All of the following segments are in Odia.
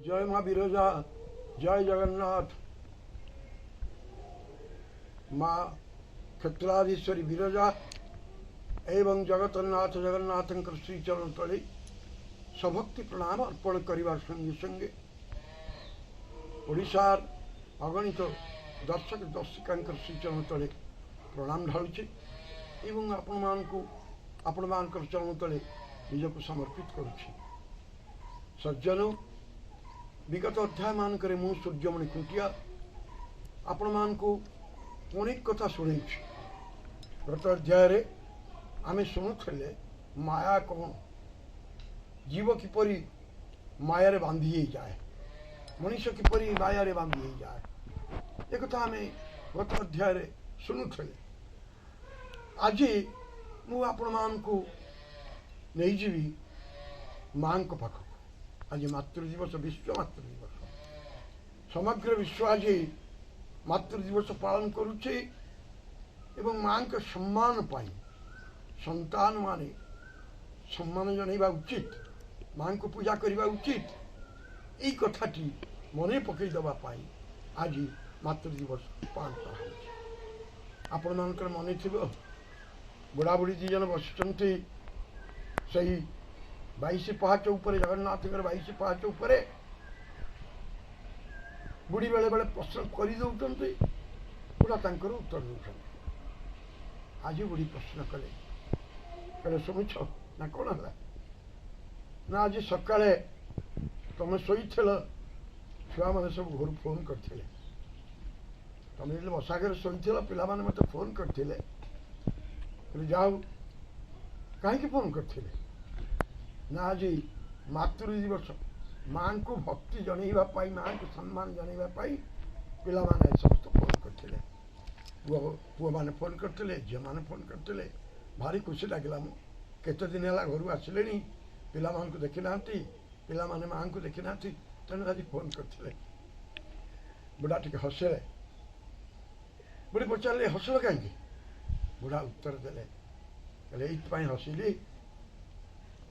ଜୟ ମା ବିରଜା, ଜୟ ଜଗନ୍ନାଥ। ମା କ୍ଷେତ୍ରାଧୀଶ୍ୱରୀ ବିରଜା ଏବଂ ଜଗତନାଥ ଜଗନ୍ନାଥଙ୍କର ଶ୍ରୀଚରଣ ତଳେ ସଭକ୍ତି ପ୍ରଣାମ ଅର୍ପଣ କରିବା ସଙ୍ଗେ ସଙ୍ଗେ ଓଡ଼ିଶାର ଅଗଣିତ ଦର୍ଶକ ଦର୍ଶିକାଙ୍କର ଶ୍ରୀଚରଣ ତଳେ ପ୍ରଣାମ ଢାଳୁଛି ଏବଂ ଆପଣମାନଙ୍କୁ ଆପଣମାନଙ୍କର ଚରଣ ତଳେ ନିଜକୁ ସମର୍ପିତ କରୁଛି। ସଜ୍ଜନ, ବିଗତ ଅଧ୍ୟାୟମାନଙ୍କରେ ମୁଁ ସୂର୍ଯ୍ୟମଣି ଖୁଣ୍ଟିଆ ଆପଣମାନଙ୍କୁ ଅନେକ କଥା ଶୁଣେଇଛି। ଗତ ଅଧ୍ୟାୟରେ ଆମେ ଶୁଣୁଥିଲେ ମାୟା କ'ଣ, ଜୀବ କିପରି ମାୟାରେ ବାନ୍ଧି ହେଇଯାଏ, ମଣିଷ କିପରି ମାୟାରେ ବାନ୍ଧି ହେଇଯାଏ, ଏକଥା ଆମେ ଗତ ଅଧ୍ୟାୟରେ ଶୁଣୁଥିଲେ। ଆଜି ମୁଁ ଆପଣମାନଙ୍କୁ ନେଇଯିବି ମାଙ୍କ ପାଖକୁ। ଆଜି ମାତୃ ଦିବସ, ବିଶ୍ୱ ମାତୃ ଦିବସ। ସମଗ୍ର ବିଶ୍ୱ ଆଜି ମାତୃ ଦିବସ ପାଳନ କରୁଛି ଏବଂ ମାଙ୍କ ସମ୍ମାନ ପାଇଁ ସନ୍ତାନମାନେ ସମ୍ମାନ ଜଣାଇବା ଉଚିତ, ମାଙ୍କୁ ପୂଜା କରିବା ଉଚିତ। ଏଇ କଥାଟି ମନେ ପକାଇ ଦେବା ପାଇଁ ଆଜି ମାତୃ ଦିବସ ପାଳନ କରାହେଉଛି। ଆପଣମାନଙ୍କର ମନେ ଥିବ, ବୁଢ଼ାବୁଢ଼ୀ ଦୁଇ ଜଣ ବସିଛନ୍ତି ସେଇ 22 ପାହାଚ ଉପରେ, ଜଗନ୍ନାଥଙ୍କର 22 ପାହାଚ ଉପରେ। ବୁଢ଼ୀ ବେଳେବେଳେ ପ୍ରଶ୍ନ କରିଦେଉଛନ୍ତି, ବୁଢ଼ା ତାଙ୍କର ଉତ୍ତର ଦେଉଛନ୍ତି। ଆଜି ବୁଢ଼ୀ ପ୍ରଶ୍ନ କଲେ, କହିଲେ ଶୁଣୁଛ ନା କ'ଣ ହେଲା ନା, ଆଜି ସକାଳେ ତମେ ଶୋଇଥିଲ, ଛୁଆମାନେ ସବୁ ଘରୁ ଫୋନ୍ କରିଥିଲେ। ତମେ ଯେତେବେଳେ ବସା ଘରେ ଶୋଇଥିଲ ପିଲାମାନେ ମୋତେ ଫୋନ୍ କରିଥିଲେ। କହିଲେ ଯାଉ, କାହିଁକି ଫୋନ୍ କରିଥିଲେ ନା, ଆଜି ମାତୃ ଦିବସ, ମାଆଙ୍କୁ ଭକ୍ତି ଜଣାଇବା ପାଇଁ, ମାଆଙ୍କୁ ସମ୍ମାନ ଜଣାଇବା ପାଇଁ ପିଲାମାନେ ସମସ୍ତେ ଫୋନ୍ କରିଥିଲେ। ପୁଅମାନେ ଫୋନ୍ କରିଥିଲେ, ଝିଅମାନେ ଫୋନ୍ କରିଥିଲେ। ଭାରି ଖୁସି ଲାଗିଲା। ମୁଁ କେତେ ଦିନ ହେଲା ଘରୁ ଆସିଲେଣି, ପିଲାମାନଙ୍କୁ ଦେଖିନାହାନ୍ତି, ପିଲାମାନେ ମାଆଙ୍କୁ ଦେଖିନାହାନ୍ତି, ତେଣୁ ଆଜି ଫୋନ୍ କରିଥିଲେ। ବୁଢ଼ା ଟିକେ ହସିଲେ। ବୁଢ଼ୀ ପଚାରିଲେ ହସିଲ କାହିଁକି? ବୁଢ଼ା ଉତ୍ତର ଦେଲେ, କହିଲେ ଏଇଥିପାଇଁ ହସିଲି,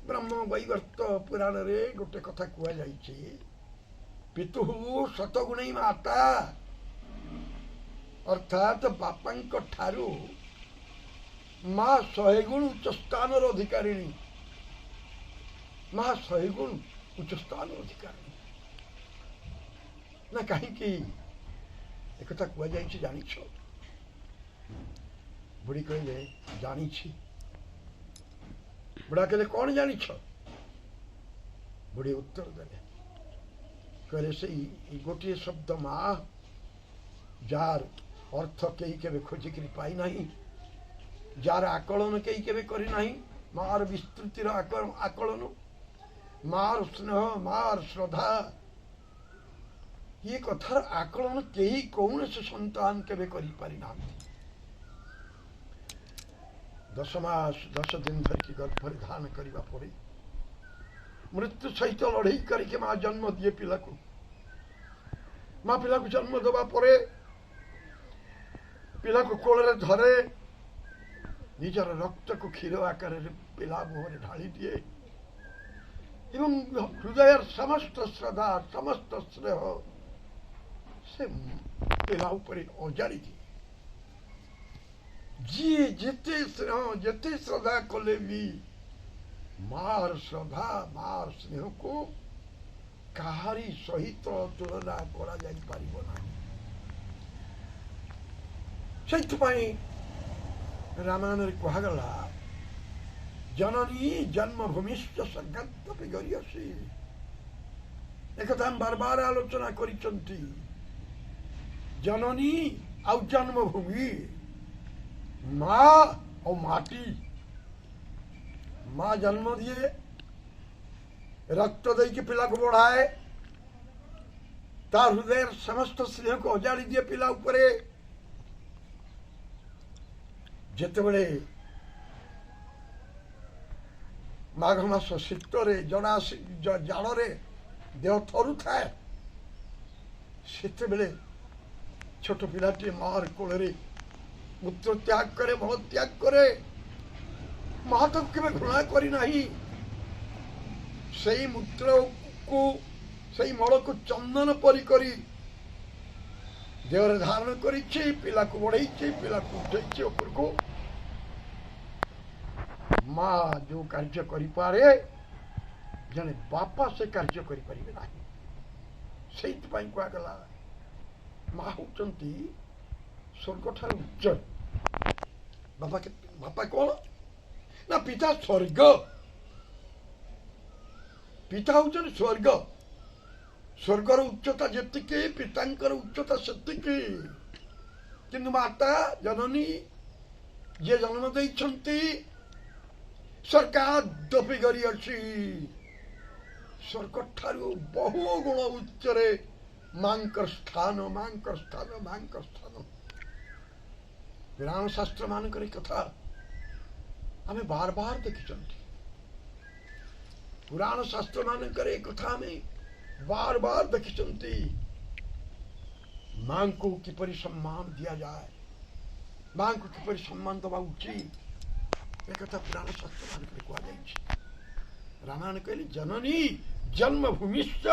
ବ୍ରହ୍ମ ବୈବର୍ତ୍ତ ପୁରାଣରେ ଗୋଟେ କଥା କୁହାଯାଇଛି, ପିତୁଃ ଶତଗୁଣୀ ମାତା, ଅର୍ଥାତ୍ ବାପାଙ୍କ ଠାରୁ ମା 100 ଗୁଣ ଉଚ୍ଚ ସ୍ଥାନର ଅଧିକାରିଣୀ। ମା 100 ଗୁଣ ଉଚ୍ଚ ସ୍ଥାନର ଅଧିକାରିଣୀ ନା କାହିଁକି ଏକଥା କୁହାଯାଇଛି ଜାଣିଛ? ବୁଢ଼ୀ କହିଲେ ଜାଣିଛି। ବୁଢ଼ା କହିଲେ କ'ଣ ଜାଣିଛ? ବୁଢ଼ୀ ଉତ୍ତର ଦେଲେ, କହିଲେ ସେଇ ଗୋଟିଏ ଶବ୍ଦ ମା, ଯାହାର ଅର୍ଥ କେହି କେବେ ଖୋଜିକିରି ପାଇନାହିଁ, ଯାହାର ଆକଳନ କେହି କେବେ କରିନାହିଁ, ମାର ବିସ୍ତୃତିର ଆକଳନ, ମାର ସ୍ନେହ, ମାର ଶ୍ରଦ୍ଧା, ଇଏ କଥାର ଆକଳନ କେହି କୌଣସି ସନ୍ତାନ କେବେ କରିପାରିନାହାନ୍ତି। 10 ମାସ 10 ଦିନ ଧରିକି ଗର୍ଭରେ ଧାରଣ କରିବା ପରେ ମୃତ୍ୟୁ ସହିତ ଲଢ଼େଇ କରିକି ମା ଜନ୍ମ ଦିଏ ପିଲାକୁ। ମା ପିଲାକୁ ଜନ୍ମ ଦେବା ପରେ ପିଲାକୁ କୋଳରେ ଧରେ, ନିଜର ରକ୍ତକୁ କ୍ଷୀର ଆକାରରେ ପିଲା ମୁହଁରେ ଢାଳି ଦିଏ ଏବଂ ହୃଦୟର ସମସ୍ତ ଶ୍ରଦ୍ଧା, ସମସ୍ତ ସ୍ନେହ ସେ ପିଲା ଉପରେ ଅଜାଡ଼ି ଦିଏ। ଯିଏ ଯେତେ ସ୍ନେହ ଯେତେ ଶ୍ରଦ୍ଧା କଲେ ବି ମାର ଶ୍ରଦ୍ଧା, ମାର ସ୍ନେହକୁ କାହାରି ସହିତ ତୁଳନା କରାଯାଇପାରିବ ନାହିଁ। ସେଇଥିପାଇଁ ରାମାୟଣରେ କୁହାଗଲା, ଜନନୀ ଜନ୍ମଭୂମିଶ୍ଚ ସ୍ୱର୍ଗାଦପି ଗରୀୟସୀ। ଏକଥା ଆମେ ବାରବାର ଆଲୋଚନା କରିଛନ୍ତି। ଜନନୀ ଆଉ ଜନ୍ମଭୂମି, ମା ଆଉ ମାଟି। ମା ଜନ୍ମ ଦିଏ, ରକ୍ତ ଦେଇକି ପିଲାକୁ ବଢ଼ାଏ, ତା ହୃଦୟର ସମସ୍ତ ସ୍ନେହକୁ ଅଜାଡ଼ି ଦିଏ ପିଲା ଉପରେ। ଯେତେବେଳେ ମାଘ ମାସ ଶୀତରେ ଜଡ଼ା ଜାଡ଼ରେ ଦେହ ଥରୁଥାଏ, ସେତେବେଳେ ଛୋଟ ପିଲାଟିଏ ମାର କୋଳରେ ମୂତ୍ର ତ୍ୟାଗ କରେ, ମଳ ତ୍ୟାଗ କରେ। ମା ତାକୁ କେବେ ଘୃଣା କରିନାହିଁ। ସେଇ ମୂତ୍ରକୁ, ସେଇ ମଳକୁ ଚନ୍ଦନ ପରି କରି ଦେହରେ ଧାରଣ କରିଛି, ପିଲାକୁ ବଢ଼େଇଛି, ପିଲାକୁ ଉଠେଇଛି ଉପରକୁ। ମା ଯୋଉ କାର୍ଯ୍ୟ କରିପାରେ, ଜଣେ ବାପା ସେ କାର୍ଯ୍ୟ କରିପାରିବେ ନାହିଁ। ସେଇଥିପାଇଁ କୁହାଗଲା ମା ହେଉଛନ୍ତି ସ୍ୱର୍ଗଠାରୁ ଉଚ୍ଚ। ବାପା ବାପା କ'ଣ ନା ପିତା ସ୍ୱର୍ଗ। ପିତା ହେଉଛନ୍ତି ସ୍ୱର୍ଗ। ସ୍ୱର୍ଗର ଉଚ୍ଚତା ଯେତିକି, ପିତାଙ୍କର ଉଚ୍ଚତା ସେତିକି। କିନ୍ତୁ ମାତା ଜନନୀ, ଯିଏ ଜନ୍ମ ଦେଇଛନ୍ତି, ସ୍ୱର୍ଗାଦପି ଗରୀୟସୀ, ସ୍ୱର୍ଗ ଠାରୁ ବହୁ ଗୁଣ ଉଚ୍ଚରେ ମାଙ୍କର ସ୍ଥାନ, ମାଙ୍କର ସ୍ଥାନ, ମାଙ୍କର ସ୍ଥାନ। ପୁରାଣ ଶାସ୍ତ୍ର ମାନଙ୍କର କଥା ଆମେ ବାର ବାର ଦେଖିଛନ୍ତି। ପୁରାଣ ଶାସ୍ତ୍ର ମାନଙ୍କର ଏ କଥା ଆମେ ବାର ବାର ଦେଖିଛନ୍ତି। ମାଙ୍କୁ କିପରି ସମ୍ମାନ ଦିଆଯାଏ, ମାଙ୍କୁ କିପରି ସମ୍ମାନ ଦେବା ଉଚିତ, ଏକଥା ପୁରାଣ ଶାସ୍ତ୍ର ମାନଙ୍କରେ କୁହାଯାଇଛି। ରାମାୟଣ କହିଲେ, ଜନନୀ ଜନ୍ମଭୂମିଶ୍ଚ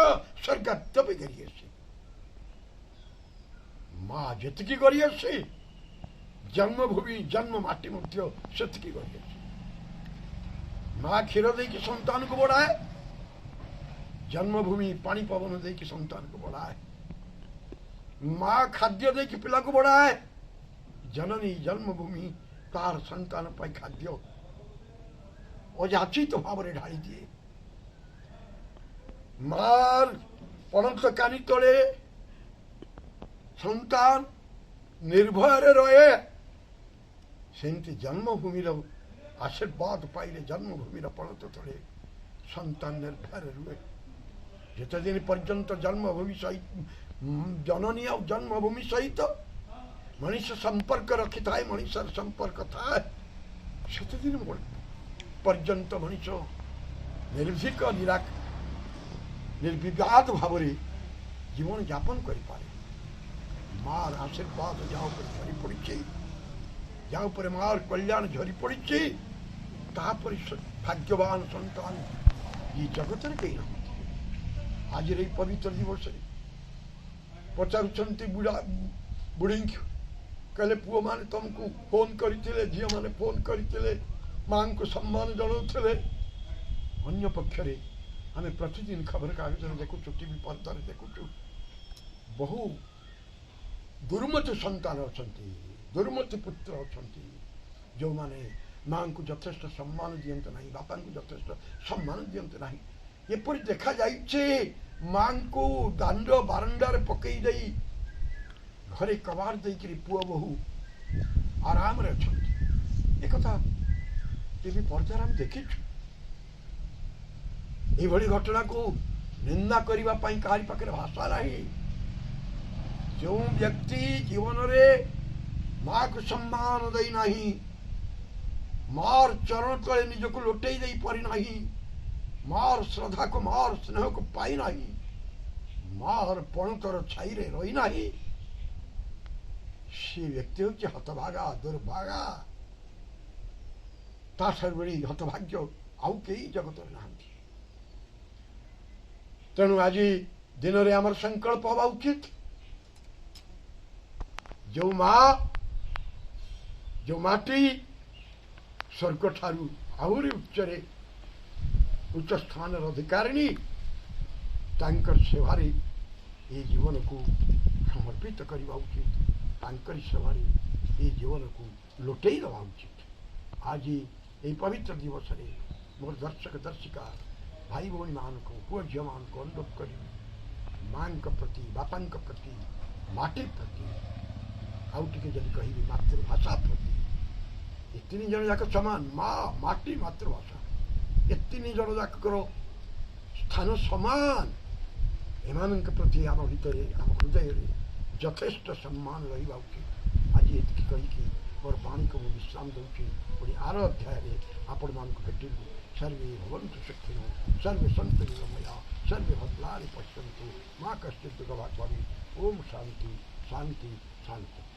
ସ୍ୱର୍ଗାଦପି ଗରୀୟସୀ। ମା ଯେତିକି ଗରୀୟସୀ, ଜନ୍ମଭୂମି, ଜନ୍ମ ମାଟି ମଧ୍ୟ ସେତିକି ଗରୀୟସୀ। ମା କ୍ଷୀର ଦେଇକି ସନ୍ତାନକୁ ବଢ଼ାଏ, ଜନ୍ମଭୂମି ପାଣି ପବନ ଦେଇକି ସନ୍ତାନକୁ ବଢ଼ାଏ। ମା ଖାଦ୍ୟ ଦେଇକି ପିଲାକୁ ବଢ଼ାଏ, ଜନନୀ ଜନ୍ମଭୂମି ତାର ସନ୍ତାନ ପାଇଁ ଖାଦ୍ୟ ଅଯାଚିତ ଭାବରେ ଢାଳି ଦିଏ। ମାର ପଣତ କାନି ତଳେ ସନ୍ତାନ ନିର୍ଭୟରେ ରହେ, ସେମିତି ଜନ୍ମଭୂମିର ଆଶୀର୍ବାଦ ପାଇଲେ ଜନ୍ମଭୂମିର ପଣତ ତଳେ ସନ୍ତାନ ନିର୍ଭୟରେ ରୁହେ। ଯେତେଦିନ ପର୍ଯ୍ୟନ୍ତ ଜନ୍ମଭୂମି ସହିତ ଜନନୀ ଆଉ ଜନ୍ମଭୂମି ସହିତ ମଣିଷ ସମ୍ପର୍କ ରଖିଥାଏ, ମଣିଷର ସମ୍ପର୍କ ଥାଏ, ସେତେଦିନ ପର୍ଯ୍ୟନ୍ତ ମଣିଷ ନିର୍ଭୀକ, ନିରାକ, ନିର୍ବିବାଦ ଭାବରେ ଜୀବନ ଯାପନ କରିପାରେ। ମାର ଆଶୀର୍ବାଦ ଯାହା ଉପରେ ଝରି ପଡ଼ିଛି, ଯାହା ଉପରେ ମାର କଲ୍ୟାଣ ଝରି ପଡ଼ିଛି, ତାପରେ ଭାଗ୍ୟବାନ ସନ୍ତାନ ଏ ଜଗତରେ କେହି ନାହାନ୍ତି। ଆଜିର ଏଇ ପବିତ୍ର ଦିବସରେ ପଚାରୁଛନ୍ତି ବୁଢ଼ା ବୁଢ଼ୀଙ୍କୁ, କହିଲେ ପୁଅମାନେ ତମକୁ ଫୋନ୍ କରିଥିଲେ, ଝିଅମାନେ ଫୋନ୍ କରିଥିଲେ, ମାଙ୍କୁ ସମ୍ମାନ ଜଣାଉଥିଲେ। ଅନ୍ୟ ପକ୍ଷରେ ଆମେ ପ୍ରତିଦିନ ଖବରକାଗଜରେ ଦେଖୁଛୁ, ଟିଭି ପର୍ଦ୍ଦାରେ ଦେଖୁଛୁ, ବହୁ ଦୁର୍ମତି ସନ୍ତାନ ଅଛନ୍ତି, ଦୁର୍ମତି ପୁତ୍ର ଅଛନ୍ତି, ଯେଉଁମାନେ ମାଙ୍କୁ ଯଥେଷ୍ଟ ସମ୍ମାନ ଦିଅନ୍ତି ନାହିଁ, ବାପାଙ୍କୁ ଯଥେଷ୍ଟ ସମ୍ମାନ ଦିଅନ୍ତି ନାହିଁ। ଏପରି ଦେଖାଯାଇଛି ମାଙ୍କୁ ଦାଣ୍ଡ ବାରଣ୍ଡାରେ ପକେଇ ଦେଇ ଘରେ କବାଟ ଦେଇକିରି ପୁଅ ବୋହୂ ଆରାମରେ ଅଛନ୍ତି। ଏକଥା ଟିଭି ପର୍ଦ୍ଦାରେ ଆମେ ଦେଖିଛୁ। ଏଇଭଳି ଘଟଣାକୁ ନିନ୍ଦା କରିବା ପାଇଁ କାହାରି ପାଖରେ ଭାଷା ନାହିଁ। ଯେଉଁ ବ୍ୟକ୍ତି ଜୀବନରେ ମାକୁ ସମ୍ମାନ ଦେଇନାହିଁ, ମାର ଚରଣ ତଳେ ନିଜକୁ ଲୋଟେଇ ଦେଇପାରିନାହିଁ, ମାର ଶ୍ରଦ୍ଧାକୁ, ମାର ସ୍ନେହକୁ ପାଇନାହିଁ, ମାର ପଣତର ଛାଇରେ ରହିନାହିଁ, ସେ ବ୍ୟକ୍ତି ହେଉଛି ହତଭାଗା, ଦୁର୍ଭାଗା। ତାଠାରୁ ଭଳି ହତଭାଗ୍ୟ ଆଉ କେହି ଜଗତରେ ନାହାନ୍ତି। ତେଣୁ ଆଜି ଦିନରେ ଆମର ସଂକଳ୍ପ ହେବା ଉଚିତ, ଯେଉଁ ମା, ଯେଉଁ ମାଟି ସ୍ୱର୍ଗ ଠାରୁ ଆହୁରି ଉଚ୍ଚରେ, ଉଚ୍ଚ ସ୍ଥାନର ଅଧିକାରିଣୀ, ତାଙ୍କର ସେବାରେ ଏ ଜୀବନକୁ ସମର୍ପିତ କରିବା ଉଚିତ। ତାଙ୍କରି ସେବାରେ ଏ ଜୀବନକୁ ଲୋଟେଇ ଦେବା ଉଚିତ। ଆଜି ଏହି ପବିତ୍ର ଦିବସରେ ମୋର ଦର୍ଶକ ଦର୍ଶିକା ଭାଇ ଭଉଣୀମାନଙ୍କୁ, ପୁଅ ଝିଅମାନଙ୍କୁ ଅନୁରୋଧ କରିବି, ମାଙ୍କ ପ୍ରତି, ବାପାଙ୍କ ପ୍ରତି, ମାଟି ପ୍ରତି, ଆଉ ଟିକେ ଯଦି କହିବି ମାତୃଭାଷା ପ୍ରତି, ଏ ତିନି ଜଣ ଯାକ ସମାନ। ମା, ମାଟି, ମାତୃଭାଷା, ଏ ତିନି ଜଣ ଯାକର ସ୍ଥାନ ସମାନ। ଏମାନଙ୍କ ପ୍ରତି ଆମ ଭିତରେ, ଆମ ହୃଦୟରେ ଯଥେଷ୍ଟ ସମ୍ମାନ ରହିବା ଉଚିତ। ଆଜି ଏତିକି କହିକି ମୋର ବାଣୀକୁ ମୁଁ ବିଶ୍ରାମ ଦେଉଛି। ପୁଣି ଆର ଅଧ୍ୟାୟରେ ଆପଣମାନଙ୍କୁ ଭେଟିବୁ। ସର୍ବେ ଭବନ୍ତୁ ସୁଖିନଃ, ସର୍ବେ ସନ୍ତୁ ନିରାମୟା, ସର୍ବେ ଭଦ୍ରାଣି ପଶ୍ୟନ୍ତୁ, ମା କଶ୍ଚିତ୍ ଦୁଃଖଭାଗ୍ ଭବେତ୍। ଓମ୍ ଶାନ୍ତି ଶାନ୍ତି ଶାନ୍ତି।